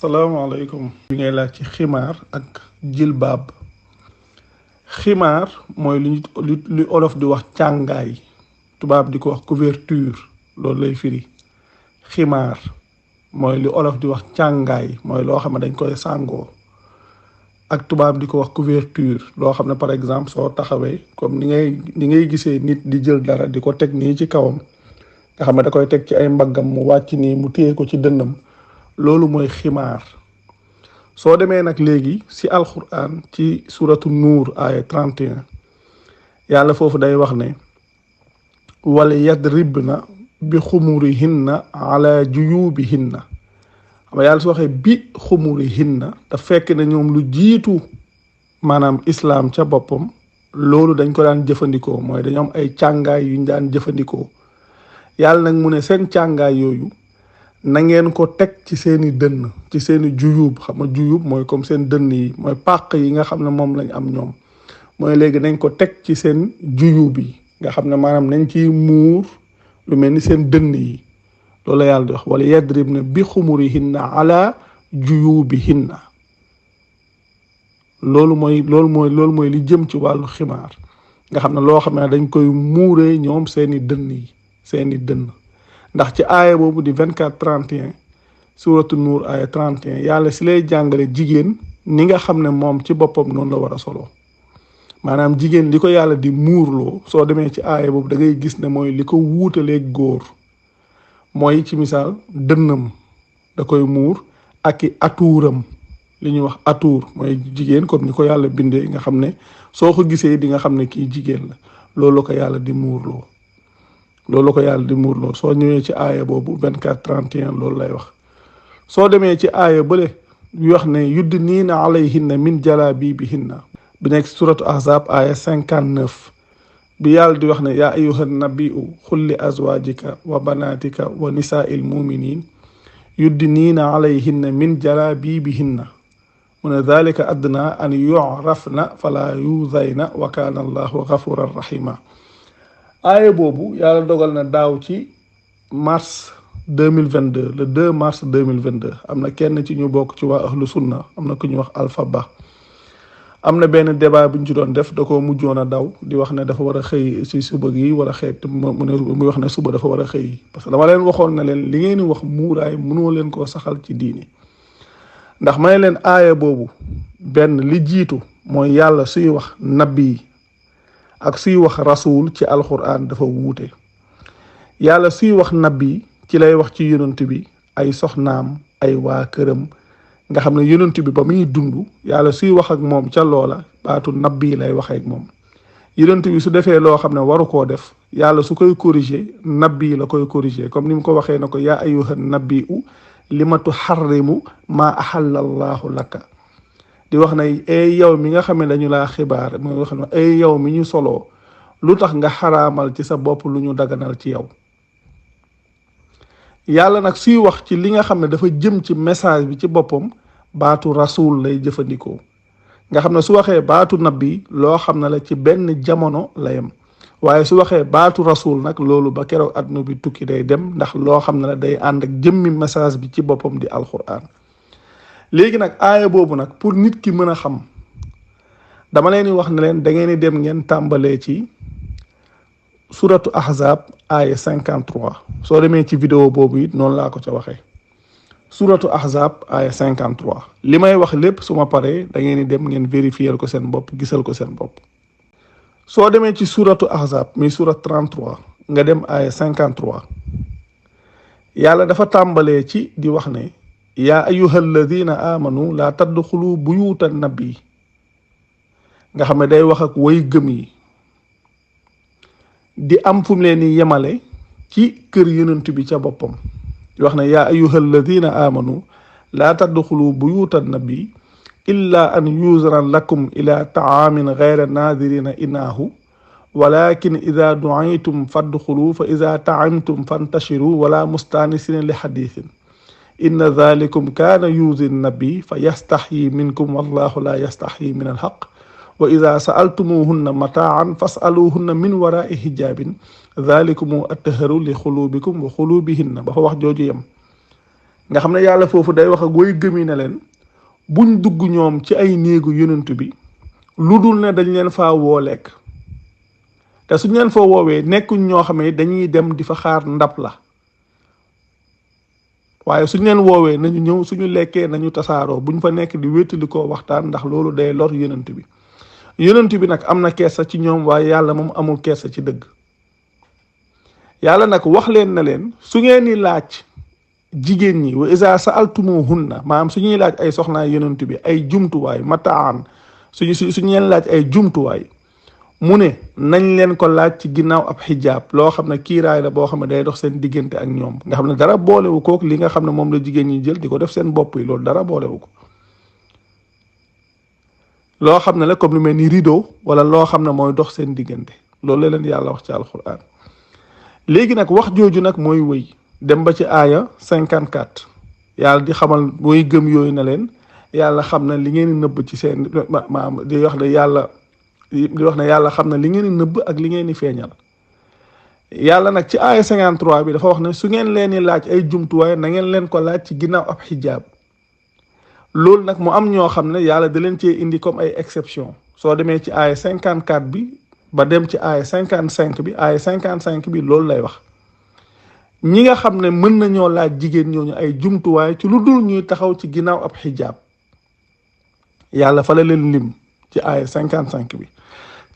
salaamaaleykum. bi ngay laaj ci ximaar ak jilbaab. ximaar mooy li olof di wax càngaay, tubaab di ko wax couverture, loolu lay firi. ximaar mooy li olof di wax càngaay, mooy loo xam ne dañ koy sàngoo, ak tubaab di ko wax couverture, loo xam ne par exemple soo taxawee comme ni ngay gisee nit di jël dara di ko teg nii ci kawam, nga xam ne da koy teg ci ay mbaggam mu wàcc nii mu téye ko ci dënnam, loolu mooy ximaar. soo demee nag léegi si alquran ci suratu nuur aya 31, yàlla foofu day wax ne wala yadribna bi xumurihinna ala juyubihinna. xam nga yàlla su waxee bi xumurihinna te fekk ne ñoom lu jiitu maanaam islaam ca boppam loolu dañ ko daan jëfandikoo, mooy dañoo am ay càngaay yuñ daan jëfandikoo. yàlla nag mu ne seen càngaay yooyu na ngeen ko teg ci seeni dënn, ci seeni juyub. xam nga juyub mooy comme seen dënn yi, mooy pàq yi nga xam ne moom lañ am ñoom. mooy léegi nañ ko teg ci seen juyub yi, nga xam ne maanaam nañ ciy muur lu mel ni seen dënn yi. loolu la yàlla di wax wala yadribna bi xumurihinna ala juyubihinna. loolu mooy li jëm ci wàllu ximaar, nga xam ne loo xam ne dañ koy muuree ñoom seeni dënn yi, seeni dënn. ndax ci aaya boobu di 24-31 suratu nuur aaya 31 yàlla si lay jàngale jigéen ni nga xam ne moom ci boppam noonu la war a solo. maanaam jigéen li ko yàlla di muurloo, soo demee ci aaya boobu da ngay gis ne mooy li ko wuutaleeg góor. mooy ci misaal dënnam da koy muur ak i atuuram, li ñuy wax atuur mooy jigéen comme ni ko yàlla bindee, nga xam ne soo ko gisee di nga xam ne kii jigéen la. loolu ko yàlla di muurloo. soo ñëwee ci aaya boobu 24-31 loolu lay wax. soo demee ci aaya bële yu wax ne yudniina alayhinna min jalaabibihinna bi nekk suratu ahzab aaya 59 bi yàlla di wax ne yaa ayyuhan nabiu xul li azwajika wa banatika wa nisaa'il muminin yudniina alayhinna min jalaabibihinna mu ne dhalika adna an yu'rafna fala yuzayna wa kaana allahu ghafuran rahima. aaya boobu yàlla dogal na daaw ci mars 2022, le 2 mars 2022 am na kenn ci ñu bokk ci waa ahlu sunna, am na ku ñu wax Alpha Ba, am na benn débat bu ñu ci doon def, da koo mujjoon a daw di wax ne dafa war a xëy si suba gi wala xeet muy wax ne suba dafa war a xëy. parce que dama leen waxoon ne leen li ngeen di wax muuraay mënoo leen koo saxal ci diini. ndax may leen aaya boobu benn li jiitu mooy yàlla suy wax nabi ak suy wax rasul ci alquran dafa wuute. yàlla suy wax nabi ci lay wax ci yonent bi, ay soxnaam, ay waa këram, nga xam ne yonent bi ba muy dund yàlla suy wax ak moom ca loola baatu nabi lay waxee ak moom. yonent bi su defee loo xam ne waru koo def, yàlla su koy corriger nabi la koy corriger, comme ni mu ko waxee na ko yaa ayyuhan nabiu lima tuharrimu maa ahalla allahu laka. di wax ne ay yow mi nga xam ne dañu laa xibaar, mooy wax ne ay yow mi ñu soloo, lu tax nga xaraamal ci sa bopp lu ñu daganal ci yow. yàlla nag suy wax ci li nga xam ne dafa jëm ci message bi ci boppam baatu rasul lay jëfandikoo, nga xam ne su waxee baatu nabi loo xam ne la ci benn jamono la yem. waaye su waxee baatu rasul nag loolu ba keroog àdduna bi tukki day dem, ndax loo xam ne la day ànd ak jëmmi message bi ci boppam di alquran. léegi nag aaya boobu nag pour nit ki mën a xam, dama leen di wax ne leen da ngeen di dem ngeen tàmbalee ci suratu ahzab aaya 53. soo demee ci vidéo boobu it noonu laa ko ca waxee. suratu ahzab aaya 53 li may wax lépp su ma paree da ngeen di dem ngeen vérifier ko seen bopp, gisal ko seen bopp. soo demee ci suratu ahzab muy surat 33 nga dem aaya 53, yàlla dafa tàmbalee ci di wax ne yaa ayyuhal ladina amanu laa tadxulu buyuutan nabi, nga xam ne day wax ak way gëm yi, di am fu mu leen di yemale ci kër yonent bi ca boppam. di wax ne yaa ayyuhal ladina amanu laa tadxulu buyuutan nabi illa an yuzran lakum ila taamin gayra nadirina inaahu walakin ida duaytum fadxulu fa ida taamtum fantashiru wala mustanisina li xadisin inna dhalikum kaana yuzi nabi fa yastaxyi minkum wallahu la yastaxyi min alxaq wa ida saaltumuhunna mataan fasaluhunna min warai hijabin dhalikum atharu li xulubikum wa xulubihinna ba fa wax jooju yem nga xam ne yàlla foofu day wax ak way gëmi ne leen buñ dugg ñoom ci ay néegu yonent bi lu dul ne dañ leen faa woo lekk te suñ leen fa woowee nekkuñ ñoo xam ne dañuy dem di fa xaar ndab la waaye suñ leen woowee nañu ñëw suñu lekkee nañu tasaaroo buñ fa nekk di wéttali koo waxtaan ndax loolu day lor yonent bi yonent bi nag am na kersa ci ñoom waaye yàlla moom amul kersa ci dëgg yàlla nag wax leen na leen su ngeen di laaj jigéen ñi wa isa saaltumuhunna maanaam suñuy laaj ay soxnaa yonent bi ay jumtuwaay mataan suñu leen laaj ay jumtuwaay mu ne nañ leen ko laaj ci ginnaaw ab xijaab loo xam ne kiiraay la boo xam ne day dox seen diggante ak ñoom nga xam ne dara boolewu kook li nga xam ne moom la jigéen ñi jël di ko def seen bopp yi loolu dara boolewu ko loo xam ne la comme lu mel ni rideau wala loo xam ne mooy dox seen diggante loolu la leen yàlla wax ci alquran léegi nag wax jooju nag mooy wëy dem ba ci aaya 54 yàlla di xamal mooy gëm yooyu na leen yàlla xam na li ngeen di nëbb ci seen maam di wax ne yàlla xam na li ngeen di nëbb ak li ngeen di feeñal yàlla nag ci aaya 53 bi dafa wax ne su ngeen leen di laaj ay jumtuwaay na ngeen leen ko laaj ci ginnaaw ab xijaab loolu nag mu am ñoo xam ne yàlla da leen cee indi comme ay exception soo demee ci aaya 54 bi ba dem ci aaya 55 bi aaya 55 bi loolu lay wax ñi nga xam ne mën nañoo laaj jigéen ñooñu ay jumtuwaay ci lu dul ñuy taxaw ci ginnaaw ab xijaab yàlla fa la leen lim ci aaya 55 bi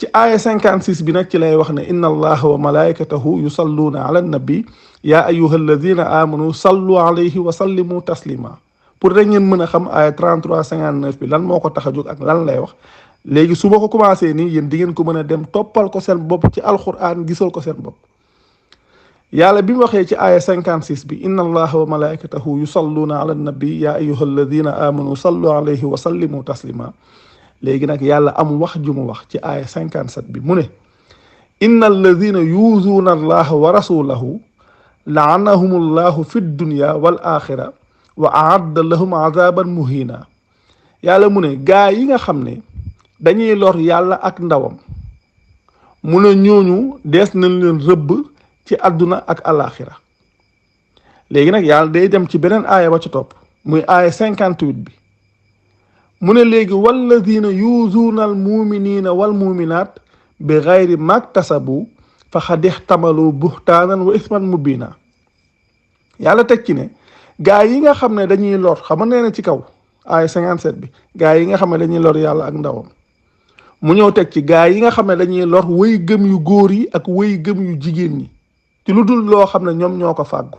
ci aaya 56 bi nag ci lay wax ne inna allaha wa malaikatahu yusalluuna ala nabi ya ayuha alladina amanu sallu alayhi wa sallimu taslima pour rek ngeen mën a xam aaya 33 59 bi lan moo ko tax a jóg ak lan lay wax léegi su ma ko commencé nii yéen di ngeen ko mën a dem toppal ko seen bopp ci alquran gisal ko seen bopp yàlla bi mu waxee ci aaya 56 bi inna allaha wa malaikatahu yusalluuna ala nabi ya ayuha alladina amanu sallu alayhi wa sallimu taslima léegi nag yàlla am wax ju mu wax ci aaya 57 bi mu ne inna alladina yuuzuuna allaha wa rasulahu laanahum allahu fi dunya wal axira wa aadda lahum azaban muhina yàlla mu ne gaa yi nga xam ne dañuy lor yàlla ak ndawam mu ne ñooñu dees nañ leen rëbb ci àdduna ak alaxira léegi nag yàlla day dem ci beneen aaya ba ci topp muy aaya 58 bi mu ne léegi walladina yuuzuuna al muminina wal muminaat bi gayri maktasabu fa xad ixtamalu buhtaanan wa isman mubina yàlla teg ci ne gaa yi nga xam ne dañuy lor xam nga nee na ci kaw aaya 57 bi gaa yi nga xam ne dañuy lor yàlla ak ndawam mu ñëw teg ci gaa yi nga xam ne dañuy lor way gëm yu góor yi ak way gëm yu jigéen ñi ci lu dul loo xam ne ñoom ñoo ko fàggu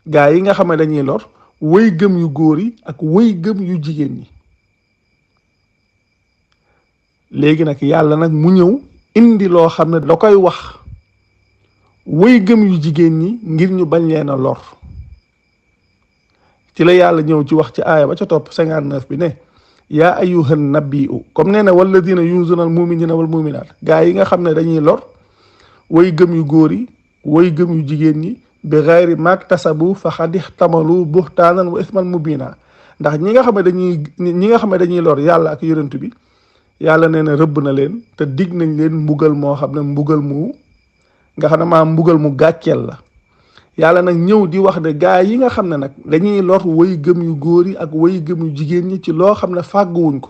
gaa yi nga xam ne dañuy lor way gëm yu góor yi ak way gëm yu jigéen ñi léegi nag yàlla nag mu ñëw indi loo xam ne da koy wax way gëm yu jigéen ñi ngir ñu bañ leen a lor ci la yàlla ñëw ci wax ci aaya ba ca topp 59 bi ne yaa ayyuhan nabiyyu comme nee na walladina yuuzuuna al muminina wal muminaat gaa yi nga xam ne dañuy lor way gëm yu góor yi way gëm yu jigéen ñi bi gayri maktasabu fa xad ixtamalu buhtaanan wa isman mubina ndax ñi nga xam ne dañuy lor yàlla ak yonent bi yàlla nee na rëbb na leen te dig nañ leen mbugal moo xam ne mbugal mu nga xam ne maa mbugal mu gàcceel la yàlla nag ñëw di wax ne gaa yi nga xam ne nag dañuy lor way gëm yu góor yi ak way gëm yu jigéen ñi ci loo xam ne fàgguwuñ ko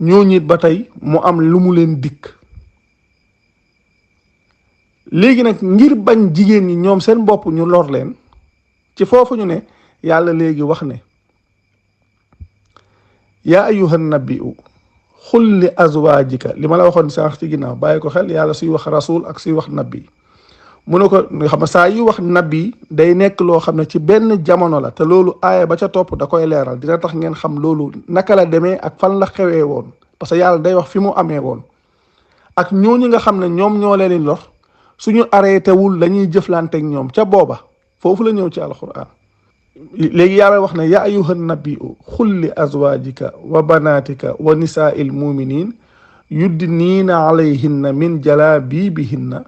ñooñu it ba tey mu am lu mu leen dikk léegi nag ngir bañ jigéen ñi ñoom seen bopp ñu lor leen ci foofu ñu ne yàlla léegi wax ne yaa ayyuhan nabiyyu xul li azwaajika li ma la waxoon sànq ci ginnaaw bàyyi ko xel yàlla suy wax rasul ak suy wax nabi mu ne ko xam ne saa yu wax nabi day nekk loo xam ne ci benn jamono la te loolu aaya ba ca topp da koy leeral dina tax ngeen xam loolu naka la demee ak fan la xewee woon parce que yàlla day wax fi mu amee woon ak ñooñu nga xam ne ñoom ñoo leen di lor suñu arrêté wul lañuy jëflanteeg ñoom ca booba foofu la ñëw ci alquran léegi yàlla wax ne yaa ayyuhan nabiyyu xul li azwaajika wa banaatika wa nisaa'il muminin yudniina alayhinna min jalaabibihinna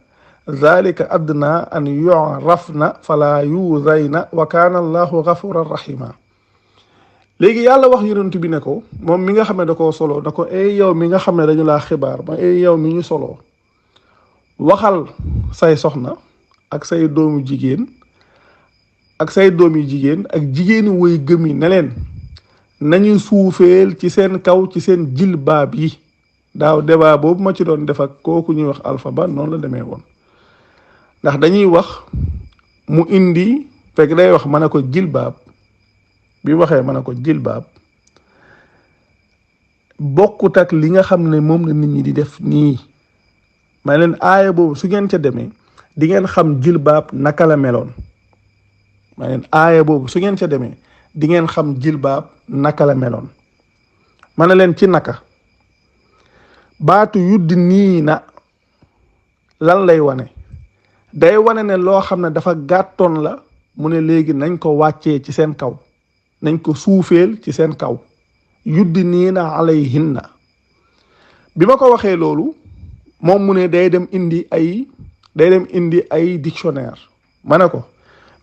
zalika adna an yu'rafna fala yuzayna wa kaana allahu gafuran rahima léegi yàlla wax yonent bi ne ko moom mi nga xam ne da koo soloo da ko ay yow mi nga xam ne dañu laa xibaar ma ay yow mi ñu soloo waxal say soxna ak say doomu jigéen ak say doom yu jigéen ak jigéeni woy gëm yi ne leen nañu suufeel ci seen kaw ci seen jilbaab yi. daaw débat boobu ma ci doon def ak kooku ñuy wax Alpha Ba noonu la demee woon ndax dañuy wax mu indi fekk day wax ma ne ko jilbaab bi waxee ma ne ko jilbaab bokkut ak li nga xam ne moom la nit ñi di def nii ma leen aaya boobu su ngeen ca demee di ngeen xam jilbaab naka la meloon ma leen aaya boobu su ngeen ca demee di ngeen xam jilbaab naka la meloon ma ne leen ci naka baatu yuddi nii na lan lay wane day wane ne loo xam ne dafa gàttoon la mu ne léegi nañ ko wàccee ci seen kaw nañ ko suufeel ci seen kaw yuddi nii na alayhinna bi ma ko waxee loolu moom mu ne day dem indi ay dictionnaire ma ne ko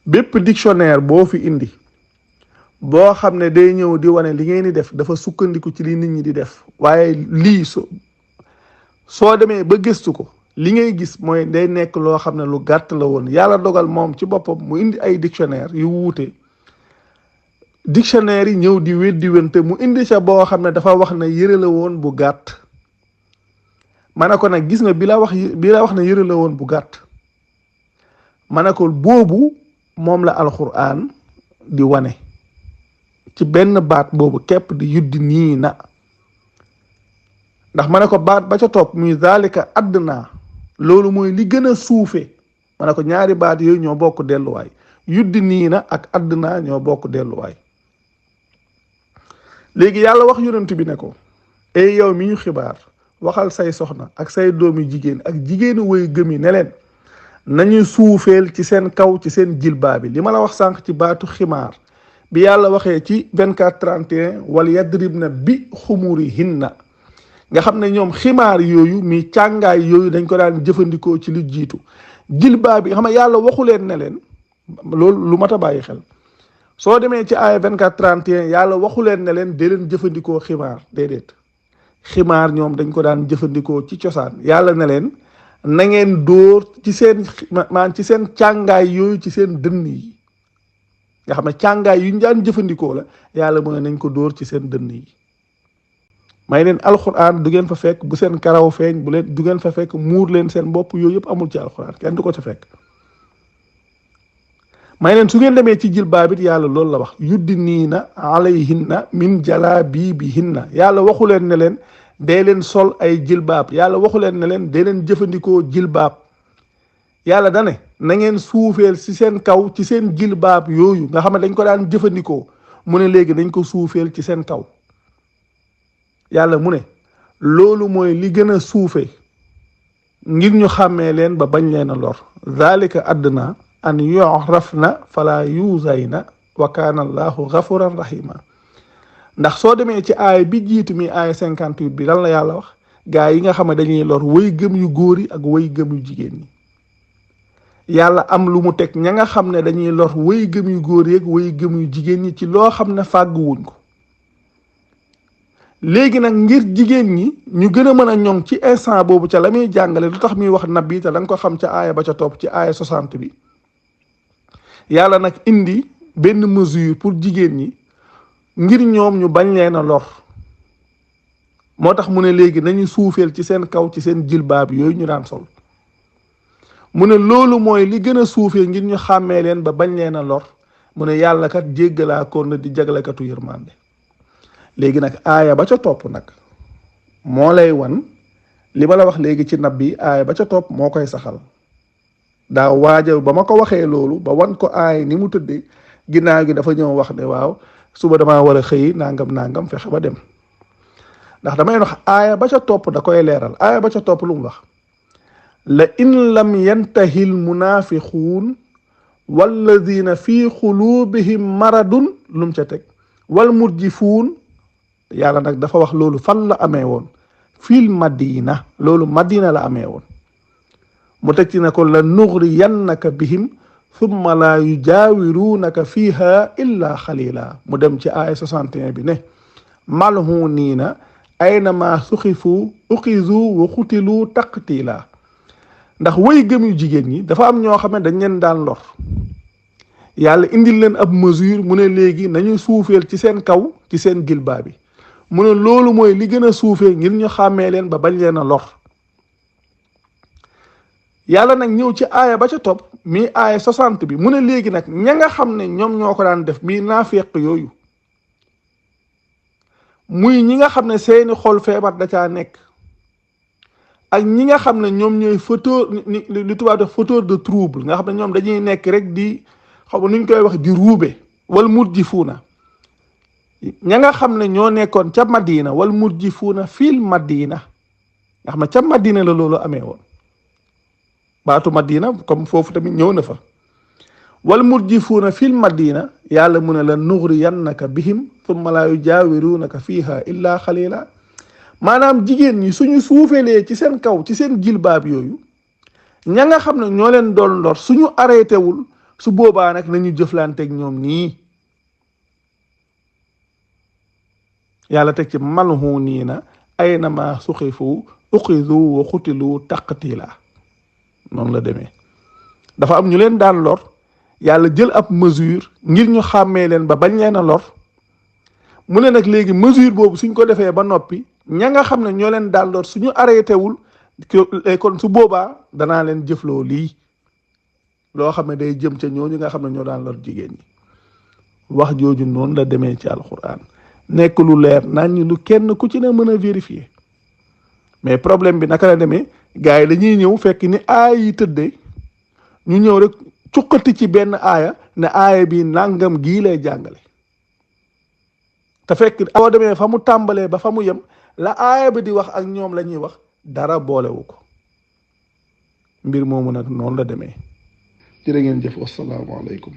bépp dictionnaire boo fi indi boo xam ne day ñëw di wane li ngeen di def dafa sukkandiku ci li nit ñi di def waaye lii soo demee ba gëstu ko li ngay gis mooy day nekk loo xam ne lu gàtt la woon yàlla dogal moom ci boppam mu indi ay dictionnaire yu wuute dictionnaire yi ñëw di weddi wante mu indi sa boo xam ne dafa wax ne yëre la woon bu gàtt ma ne ko nag gis nga bi la wax ne yëre la woon bu gàtt ma ne ko boobu moom la alxuraan di wane ci benn baat boobu képp di yuddi nii na ndax ma ne ko baat ba ca topp muy zalika adna loolu mooy li gën a suufe ma ne ko ñaari baat yooyu ñoo bokk delluwaay yuddi nii na ak adna ñoo bokk delluwaay léegi yàlla wax yonent bi ne ko ey yow mi ñu xibaar waxal say soxna ak say doomi jigéen ak jigéenu woy gëm yi ne leen nañu suufeel ci seen kaw ci seen jilbaa bi li ma la wax sànq ci baatu ximaar bi yàlla waxee ci 24:31 wal yadribna bi xumurihinna nga xam ne ñoom ximaar yooyu mi càngaay yooyu dañ ko daan jëfandikoo ci lu jiitu jilbaa bi nga xam ne yàlla waxu leen ne leen loolu lu mat a bàyyi xel soo demee ci aaya 24:31 yàlla waxu leen ne leen dee leen jëfandikoo ximaar déedéet ximaar ñoom dañ ko daan jëfandikoo ci cosaan yàlla ne leen na ngeen dóor ci seen càngaay yooyu ci seen dënn yi nga xam ne càngaay yu ñu daan jëfandikoo la yàlla mu ne nañ ko dóor ci seen dënn yi may leen alxuraan du ngeen fa fekk bu seen karaw feeñ du ngeen fa fekk muur leen seen bopp yooyu yëpp amul ci alxuraan kenn du ko ca fekk may leen su ngeen demee ci jilbaab it yàlla loolu la wax yuddi nii na alayhinna min jalaabibihinna yàlla waxu leen ne leen dee leen sol ay jilbaab yàlla waxu leen ne leen dee leen jëfandikoo jilbaab yàlla dane na ngeen suufeel ci seen kaw ci seen jilbaab yooyu nga xam ne dañ ko daan jëfandikoo mu ne léegi dañ ko suufeel ci seen kaw yàlla mu ne loolu mooy li gën a suufe ngir ñu xàmmee leen ba bañ leen a lor zalika adna an yu'rafna fala yuzayna wa kana allahu ghafuran rahima ndax soo demee ci aaya bi jiitu mi aaya 58 bi lan la yàlla wax gaa yi nga xam ne dañuy lor way gëm yu góor yi ak way gëm yu jigéen ñi yàlla am lu mu teg ña nga xam ne dañuy lor way gëm yu góor yi ak way gëm yu jigéen ñi ci loo xam ne fàgguwuñ ko léegi nag ngir jigéen ñi ñu gën a mën a ñoŋ ci instant boobu ca la muy jàngale lu tax muy wax nabi te da nga ko xam ca aaya ba ca topp ci aaya 60 bi yàlla nag indi benn mesure pour jigéen ñi ngir ñoom ñu bañ leen a lor moo tax mu ne léegi nañu suufeel ci seen kaw ci seen jilbaab yooyu ñu daan sol mu ne loolu mooy li gën a suufee ngir ñu xàmmee leen ba bañ leen a lor mu ne yàlla kat jéggalaa koon na di jaglekatu yërmande léegi nag aaya ba ca topp nag moo lay wan li ma la wax léegi ci nabi aaya ba ca topp moo koy saxal daa waaja ba ma ko waxee loolu ba wan ko aaya ni mu tëddee ginnaaw gi dafa ñëw wax ne waaw suba damaa war a xëy nangam fexe ba dem ndax damay wax aaya ba ca topp da koy leeral aaya ba ca topp lu mu wax la in lam yantahi l munafiquun walladina fi xulubihim maradun lu mu ca teg wal murjifuun yàlla nag dafa wax loolu fan la amee woon fil madina loolu madina la amee woon mu teg ci ne ko la nugriyannaka bihim thumma la yujaawiruunaka fiha illa xalila mu dem ci aaya 61 bi ne malhuniina aynama suxifu uxizu wa xutilu taqtila ndax way gëm yu jigéen ñi dafa am ñoo xam ne dañ leen daan lor yàlla indil leen ab mesure mu ne léegi nañu suufeel ci seen kaw ci seen gilbaa bi mu ne loolu mooy li gën a suufee ngir ñu xàmmee leen ba bañ leen a lor. yàlla nag ñëw ci aaya ba ca topp mi aaya 60 bi mu ne léegi nag ña nga xam ne ñoom ñoo ko daan def mii naafeq yooyu muy ñi nga xam ne seeni xol feebar da caa nekk ak ñi nga xam ne ñoom ñooy fauteur li tubaab def fauteur de trouble nga xam ne ñoom dañuy nekk rek di xaw ma nuñ koy wax di ruube wal murjifuuna ña nga xam ne ñoo nekkoon ca Madina wal murjifuuna fil Madina nga xam ne ca Madina la loolu amee woon baatu Madina comme foofu tamit ñëw na fa wal murjifuuna fil Madina yàlla mu ne la nugriyannaka bihim thumma laa yujaawiruunaka fiiha illa xalila maanaam jigéen ñi suñu suufelee ci seen kaw ci seen jilbaab yooyu ña nga xam ne ñoo leen doon lor suñu arrêté wul su boobaa nag nañu jëflanteeg ñoom nii yàlla teg ci malhuuniina aynama suxifu uxidu wa xutilu taqtila noonu la demee dafa am ñu leen daan lor yàlla jël ab mesure ngir ñu xàmmee leen ba bañ leen a lor mu ne nag léegi mesure boobu suñ ko defee ba noppi ña nga xam ne ñoo leen daan lor suñu arrêté wul kon su boobaa danaa leen jëfloo lii loo xam ne day jëm ca ñooñu nga xam ne ñoo daan lor jigéen ñi wax jooju noonu la demee ci alquran nekk lu leer naan ñi lu kenn ku ci ne mën a vérifier mais problème bi naka la demee gars yi dañuy ñëw fekk ni aaya yi tëddee ñu ñëw rek cuqati ci benn aaya ne aaya bi nangam gii lay jàngale te fekk boo demee fa mu tàmbalee ba fa mu yem la aaya bi di wax ak ñoom la ñuy wax dara boolewu ko mbir moomu nag noonu la demee jërë ngeen jëf wassalaamu aleykum